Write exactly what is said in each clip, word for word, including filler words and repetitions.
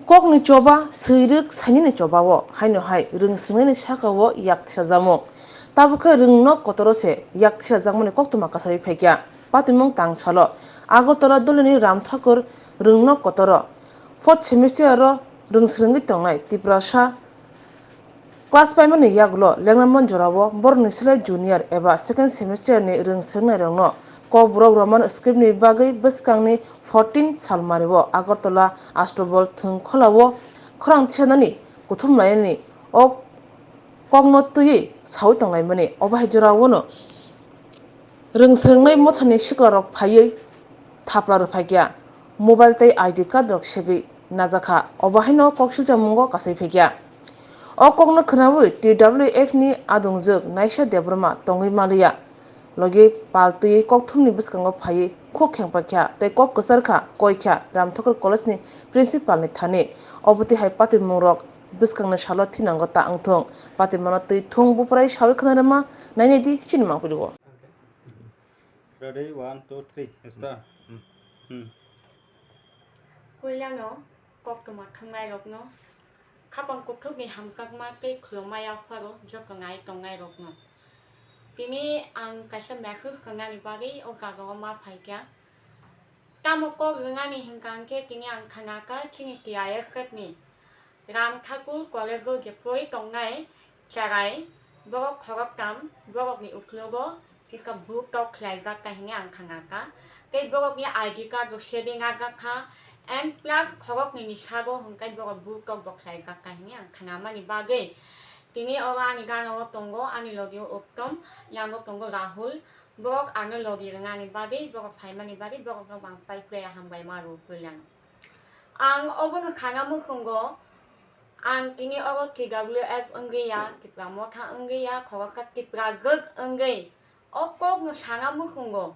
Kokni choba, swirwk sainini choba-o haino hai rwng swrwngnaini saka-o yak thwisajakmung. Tabuk khe rwngno kotoro se yak thwisajakmani koktwma kasawi phaikha. Patimung tang salo Agartala Dolini Ram Thakur rwngno kotoro fourth semester-o rwng swrwngwi tongnai Tiprasa class paimani yagulo lengnamon jorao borokni slai junior eba second semester-ni rwng swrwngnairokno Kokborok Roman script-ni bagwi bwskangni fourteen salmario Agartala Astobol Thwngkhwla-o khorang tisanani kuthum lainani o kokno twiwi sawi tonglaimani. Obo hai jorao no rwng swrwngnai mothani siklarok phaiwi thapla rwphaikha, mobile tei I D card rok segwi najakha, obo haino kok silchamungo kasai phaikha. O kokno khwnawi T W F ni adongjwk Naisha Debbarma tongwi maliya. Logi pal twiwi kokthumni bwskango phaiwi khuk khengpakha tei kok kwcharkha koikha Ramthakur College ni principal ni thani. Obo twi hai patimungrok bwskangni salo thinango ta wngthung. Patimano twi thung buprai sawi khwnarwma nainai di chini mangpili-o. Ready, one, two, three, start. Hmm. Puilano koktwma thwngnairokno khapang kuthukni hamjakma tei khulumma yapharo joto nai tongnairokno. Tini ang kaisa message rwnani bagwi o jagao ma phaikha. Tamo kok rwnani hinkha hinkhe tini ang khnakha chini T I F F ni Ram Thakur College-o je pori tongnai cherai, borok khoroktham, borokni uklogo kisa buk tok khlaijak kha hwnwi ang khnakha. Tei borokni I D card rok sebeng ajak kha, and plus khoroknwini sago hwnkhai borok buk tok bo khlaijak kha hwnwi ang khnamani bagwi tini oro ani gana-o tongo, ani logi-o Uttom, yango tongo Rahul. Borok ano logi rwnani bagwi, borok phaimani bagwi borokno bang pai phuya hambai ma rw phuya. Ang obono sana muchungo, ang tini oro T W F wngwi ya, Tipra Motha wngwi ya, khoroksa Tiprajwk wngwi o kokno sana muchungo.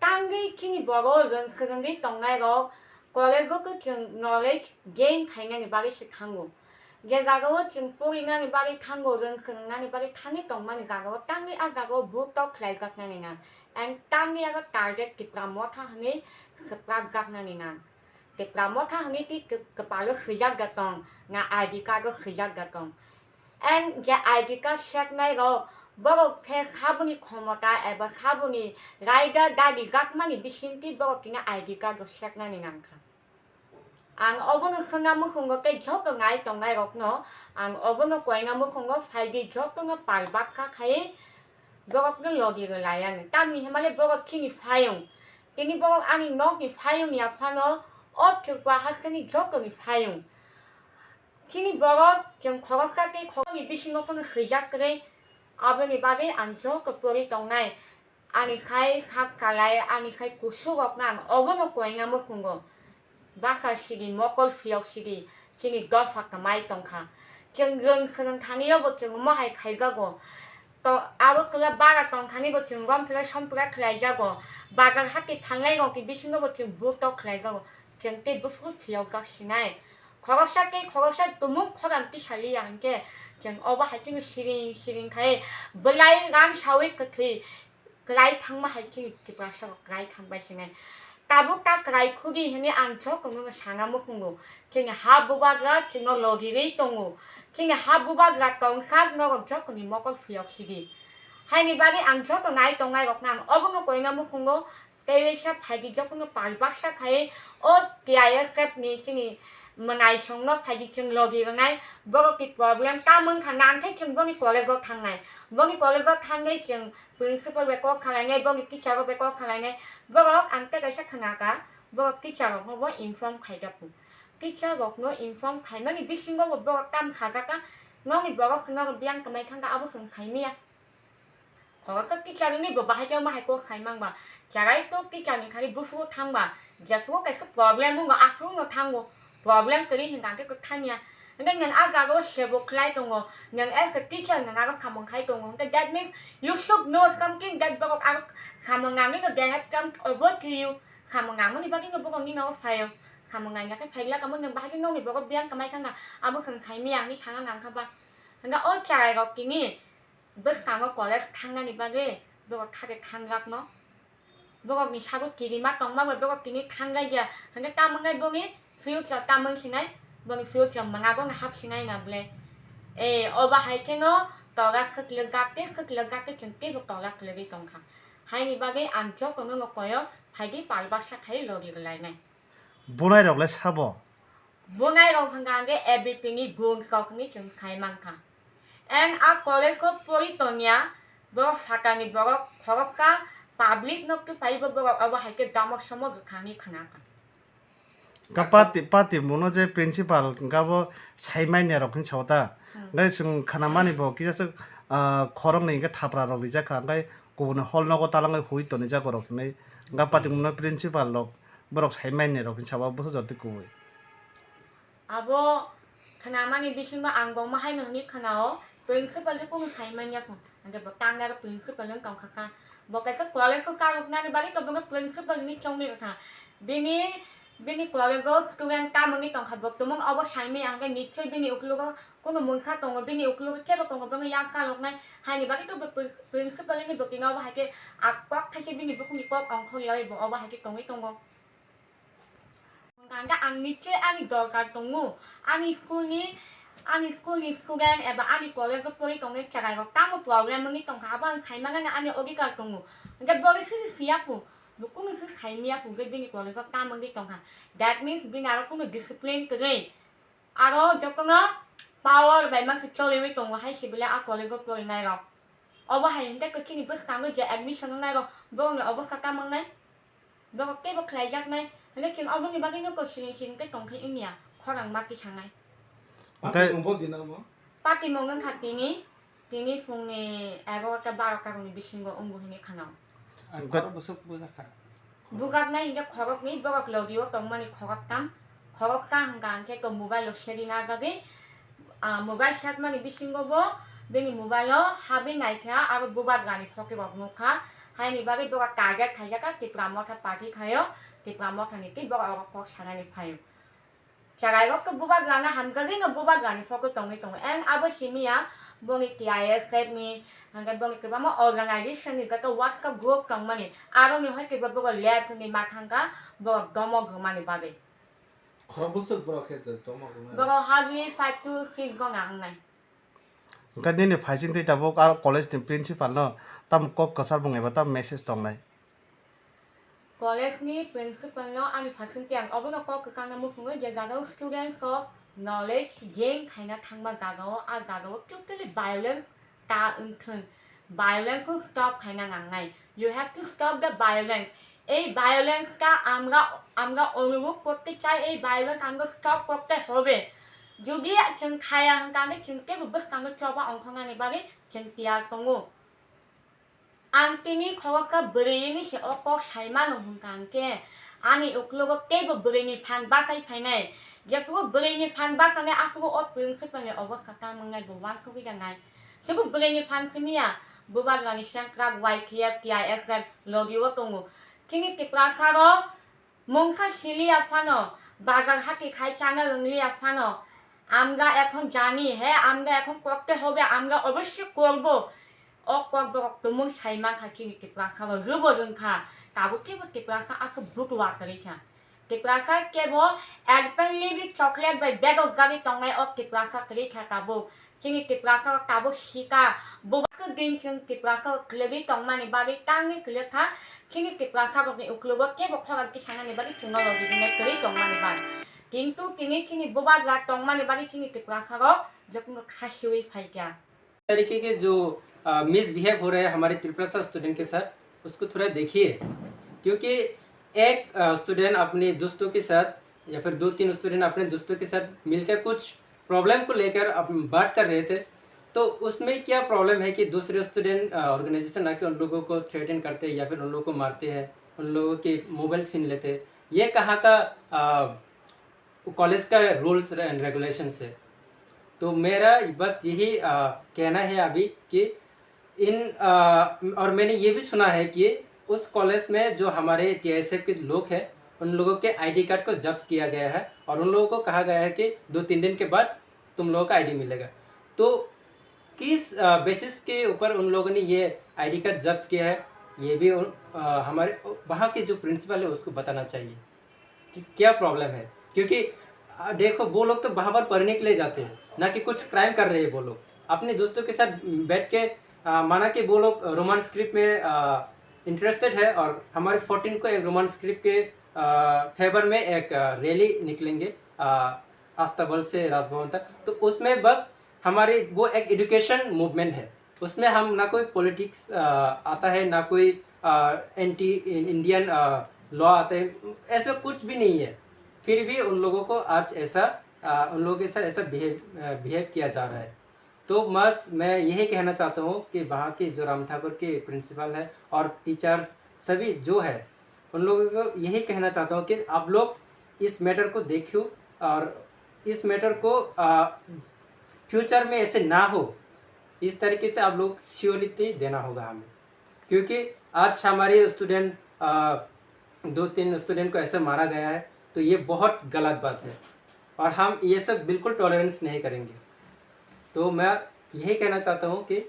Tangwi chini borok rwng swrwngwi tongnairok college-o khe chwng knowledge gain khainani bagwi se thango. Je jagao chwng porinani bagwi thango, rwng swrwngnani bagwi thangwi tongmani jagao tangwi a jagao buk tok khlaijaknani nang. And tangwi aro target Tipra Motha hwnwi swprakjaknani nang. Tipra Motha hwnwi twi kw-, kwpalo swijak da tong, na I D card-o swijak da tong. And je I D card seknai rok, borok khe saboni khomota eba saboni raida dadi jakmani bisingtwi borok tini I D card-o seknani nangkha. Ang obono swngna muchungo tei joto nai tongnai rokno ang obono koina muchungo phaidi jotono pal baksa khai borokno logi rwlai ani. Tamni hwnmale borok chini phayung. Tini borok ani nokni phayung ya phano o Tripura hasteni jotoni phayung. Chini borok chwng khoroksa tei khorokni bisingo phano swijak kwrwi. Aboni bagwi ang joto pori tongnai. Ani khai sak kalai, ani khai kusurokno ang obono koina muchungo. Bwsa sidi, mokol phiyok sidi, chini dopha kwmai tongkha. Chwng rwng swrwng thaniyobo chwng omo hai khaijago. To, abo kwla bara tongthanibo chwng romphila sompila khlaijago. Bazar hati thangnai rokni bisingobo chwng buk tok khlaijago. Chwng tei buphuru phiyokjak sinai. Khoroksa tei khoroksa tumung khorang tisaliya hinkhe chwng obo hai chwng siring siring khai bwlai rang sawi kwthwi. Kwlai thangma hai chini Tiprasa rok kwlai thangbai sinai. Tabuk ta kwlai khudi hwnwi ang jotono sana muchungo. Chini ha bubagra chwngno logirwi tongo. Chini ha bubagra tongsak norok jotoni mokol phiyok sidi. Haini bagwi ang joto nai tongnai rokno ang obono koina muchungo. Tei waisa phaidi jotono pal baksa khai o T I F F ni chini mwnaisongno phaidi chwng logi rwnai. Borokni problem tamo wngkha nang khe chwng boni college o thangnai. Boni college o thangwi chwng Principal bai kok khlainai, boni teacher rok bai kok khlainai, borok ang tei kaisa khna kha, borok teacher rokno bo inform khaijak kho. Teacher rokno inform khaimani bisingo bo borok tam kha jaka, nokni borok norok biyang kwmai thangkha abo chwng khaimaya. Khoroksa teacher ni bo bahai khe omo hai kok khai mangba, cherai to teacher ni thani buphuru thangba, jephuru kaisa problem wngo aphuru no thango, problem kwrwi hinkha khe kwthanya. Hwnkhe nwng ah jagao sebo khlai tongo, nwng as a teacher nwng aro samung khai tongo, hwnkhe that means you should know something that borok aro samung nangwi no they have come over to you. Samung nangmani bagwi no borok nini nogo phaio. Samung naina khe phaila kamo nwng bahai khe nokni borok biyang kwmai thangkha, abo chwng saimaya hinwi sana nangkha ba. Hwnkhe o cherai rok tini bwskango college thangnani bagwi borok thade thangjak no. Borokni sago kirima tongma bai borok tini thanglaijak. Hwnkhe tamo wngkha boni future tamo wngsinai? Boni future mwnga boni hapsinai na ble. Eh, obo hai kheno tola khwklwk jak tei khwklwk jak tei chwng teibo tola kwlwgwi tongkha. Haini bagwi ang jotono no koyo phaidi pal baksa khai logi bwlainai. Bunai rok le sabo? Bunai rok hwnka hwnkhe A B P ni gun kok hinwi chwng sai mankha. Ang a college o pori tongya, borok sakani borok khoroksa public no kwpaibo borok obo hai khe damok somok kwkhwrangni khwnakha. Ka pati, pati muno je principal hwnka bo sai manya rok hinwi sao ta. Hmm. Hwnkhai chwng khwnamani bo kisa swk, ah, khoroknwi hwnkhe thapra rok rijak kha, hwnkhai kubuni hall nogo talangwi hui tonijak borok hinwi. Hwnka pati muno principal rok borok sai manya rok hinwi sao, bwsajwk twi kubui. Abo khwnamani bisingo ang bo ma haino hwnwi khwnao, principal khe kunu sai manya kho. Hwnkhe bo tang aro principal wng tongkha kha. Bo kaisa college o karoknani bagwi to bono principal hinwi chongwi rwkha. Bini, bini college o student tamoni tongkha, bo tumung obo saimaya hwnkhe nichoi bini uklogo kunu mungsa tongo, bini uklogo kebo tongo, bono yak karoknai. Haini bagwi to bo prin-, principal ni bwtwino obo hai khe a kok thaise bini bukhukni kok ongkhorwi bo obo hai khe tongwi tongo. Hwnkha hwnkhe ang nichoi ani dorkar tongo, ani school ni, ani school ni student eba ani college o pori tongnai chwrairok tamo problem wngwi tongkha, abo ang saimani ani odhikar tongo. Hwnkhe bo khe sisi siya kho, bo kunu se saimaya kho, hwnkhe bini college o kam wngwi tongkha. That means bini aro kunu discipline kwrwi. Aro jotono power bai ma se choliwi tongo hai se bile a college o porinairok. Obo hai hwnkhe kwchwini bwskango je admission wngnai rok, borokni obo kha tamo wngnai? Borok teibo khlaijaknai. Hwnkhe chwng oboni bagwino kok siring siring khe tongkhe wngya, khorang ma tisangnai. Patwi mung bo dinamo? Patwi mung wngkha tini, tini phungni egarota barota rokni bisingo wngo hinwi khwnao. Ang khorok bwswk bujakha. Bujaknai hwnkhe khoroknwi, borok logi o tongmani khoroktham. Khoroksa hwnkha hwnkhe to mobile o seri najagwi, ah, mobile sakmani bisingo bo bini mobile o habwi naikha aro bubagrani photo rok nukha. Haini bagwi borok target khaijakha Tipra Motha party khaio, Tipra Motha ni tei borok oro kok sanani phaio. Chwrairok khe bubagrano hamjagwino bubagrani photo tongwi tongo. Eng abo simiya boni T I S F ni, hwnkhe boni kwbangma organization ni joto WhatsApp group tongmani, aroni hoi khe bo borok left hinwi ma thangkha, borok domo rwmani bagwi. Khorok bwswk borok khe domo rwmani? Borok hardly five to six jona wngnai. Hwnkhe nini phaising twi tabuk aro college ni principal no tamo kok kwchar bung eba tamo message tongnai? College ni principal no ani phaising twi ang obono kok kwchangno muchungo je jaga o students rok knowledge gain khaina thangma jaga o, a jaga o totally violence ta wngthwng, violence no stop khaina nangnai. You have to stop the violence. এই violence টা আমরা, আমরা অনুভব করতে চাই, এই violence আমরা stop করতে হবে। Jodi chwng khaya hwnkha hwnkhe chwng teibo bwskango choba ongkhornani bagwi chwng tiyar tongo. Ang tini khoroksa bwrwini se o kok sai mano hwnkha hwnkhe ani uklogo teibo bwrwini phan bachai phainai. Jephuru bwrwini phan bachanai aphuru o principal ni obostha tamo wngnai bo uansugwi da nai. Sebo bwrwini phan simiya, bubagrani sengkrak Y T F, T I S F logi o tongo. Chini Tiprasa rok mungsa siliya phano, bazar hati khai chana rwngliya phano, আমরা এখন জানি, হ্যাঁ, আমরা এখন করতে হবে, আমরা অবশ্যই করব। O kok borok tumung sai mankha chini Tiprasa rok, rwbo rwngkha, tabuk kebo Tiprasa aswk butua kwrwi kha. Tiprasa kebo Alpenlibe chocolate bai bedok jagwi tongnai o Tiprasa kwrwi kha tabuk. Chini Tiprasa rok tabuk sika, bubagra din chwng Tiprasa rok kwlwgwi tongmani bagwi tangwi kwlwkha. Chini Tiprasa rokni uklogo kebo khorang tisanani bagwi chwngno logi hwnwi kwrwi tongmani bagwi. Kintu tini chini bubagra tongmani bagwi chini Tiprasa rok jotono khasiwi phaikha. तरीके के जो, अ, मिसबिहेव हो रहे हैं हमारे त्रिपुरा स्टूडेंट के साथ, उसको थोड़ा देखिए, क्योंकि एक, अ, स्टूडेंट अपने दोस्तों के साथ या फिर दो तीन स्टूडेंट अपने दोस्तों के साथ मिलकर कुछ प्रॉब्लम को लेकर अप-, बात कर रहे थे। तो उसमें क्या प्रॉब्लम है कि दूसरे स्टूडेंट, अ, ऑर्गेनाइजेशन आके उन लोगों को थ्रेटन करते हैं या फिर उन लोगों को मारते हैं, उन लोगों के मोबाइल छीन लेते हैं। ये कहाँ का, अ, कॉलेज का रूल्स एंड रेगुलेशंस है। तो मेरा बस यही, अ, कहना है अभी कि इन, अ, और मैंने ये भी सुना है कि उस कॉलेज में जो हमारे टीआईएसएफ के लोग हैं, उन लोगों के आईडी कार्ड को जब्त किया गया है और उन लोगों को कहा गया है कि दो तीन दिन के बाद तुम लोगों का आईडी मिलेगा। तो किस, अ, बेसिस के ऊपर उन लोगों ने ये आईडी कार्ड जब्त किया है, ये भी उन, अ, हमारे वहाँ के जो प्रिंसिपल है उसको बताना चाहिए। कि क्या प्रॉब्लम है, क्योंकि आ, देखो, वो लोग तो वहाँ पर पढ़ने के लिए जाते हैं, ना कि कुछ क्राइम कर रहे हैं वो लोग। अपने दोस्तों के साथ बैठ के, आ, माना कि वो लोग रोमन स्क्रिप्ट में इंटरेस्टेड है और हमारे फोर्टीन को एक रोमन स्क्रिप्ट के फेवर में एक रैली निकलेंगे, आ, अस्तबल से राजभवन तक। तो उसमें बस हमारी वो एक एजुकेशन मूवमेंट है, उसमें हम ना कोई पॉलिटिक्स आता है, ना कोई एंटी इंडियन लॉ आता है, ऐसा कुछ भी नहीं है। फिर भी उन लोगों को आज ऐसा, आ, उन लोगों के साथ ऐसा बिहेव बिहेव किया जा रहा है। तो बस मैं यही कहना चाहता हूँ कि वहाँ के जो राम ठाकुर के प्रिंसिपल है और टीचर्स सभी जो है, उन लोगों को यही कहना चाहता हूँ कि आप लोग इस मैटर को देखो और इस मैटर को फ्यूचर में ऐसे ना हो, इस तरीके से आप लोग श्योरिटी देना होगा हमें। क्योंकि आज हमारे स्टूडेंट, दो तीन स्टूडेंट को ऐसे मारा गया है, तो ये बहुत गलत बात है और हम ये सब बिल्कुल टॉलरेंस नहीं करेंगे। तो मैं यही कहना चाहता हूँ कि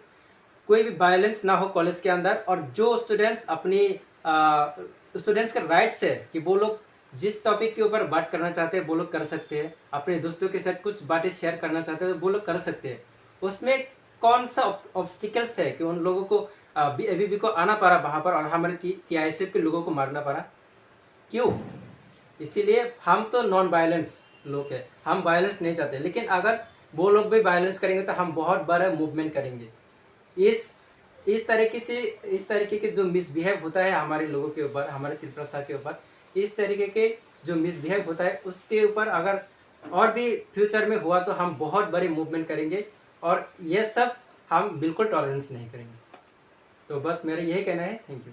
कोई भी वायलेंस ना हो कॉलेज के अंदर, और जो स्टूडेंट्स अपनी स्टूडेंट्स का राइट्स है कि वो लोग जिस टॉपिक के ऊपर बात करना चाहते हैं वो लोग कर सकते हैं, अपने दोस्तों के साथ कुछ बातें शेयर करना चाहते हैं वो लोग कर सकते हैं। उसमें कौन सा ऑब्स्टिकल्स है कि उन लोगों को, अभी भी को आना पड़ा वहाँ पर और हमारे टी आई एस एफ के लोगों को मारना पड़ा? क्यों? इसीलिए हम तो नॉन वायलेंस लोग हैं, हम वायलेंस नहीं चाहते, लेकिन अगर वो लोग भी वायलेंस करेंगे तो हम बहुत बड़ा मूवमेंट करेंगे। इस इस तरीके से, इस तरीके के जो मिसबिहेव होता है हमारे लोगों के ऊपर, हमारे त्रिपुरा के ऊपर, इस तरीके के जो मिसबिहेव होता है उसके ऊपर अगर और भी फ्यूचर में हुआ तो हम बहुत बड़ी मूवमेंट करेंगे और ये सब हम बिल्कुल टॉलरेंस नहीं करेंगे। तो बस मेरा यही कहना है। Thank you.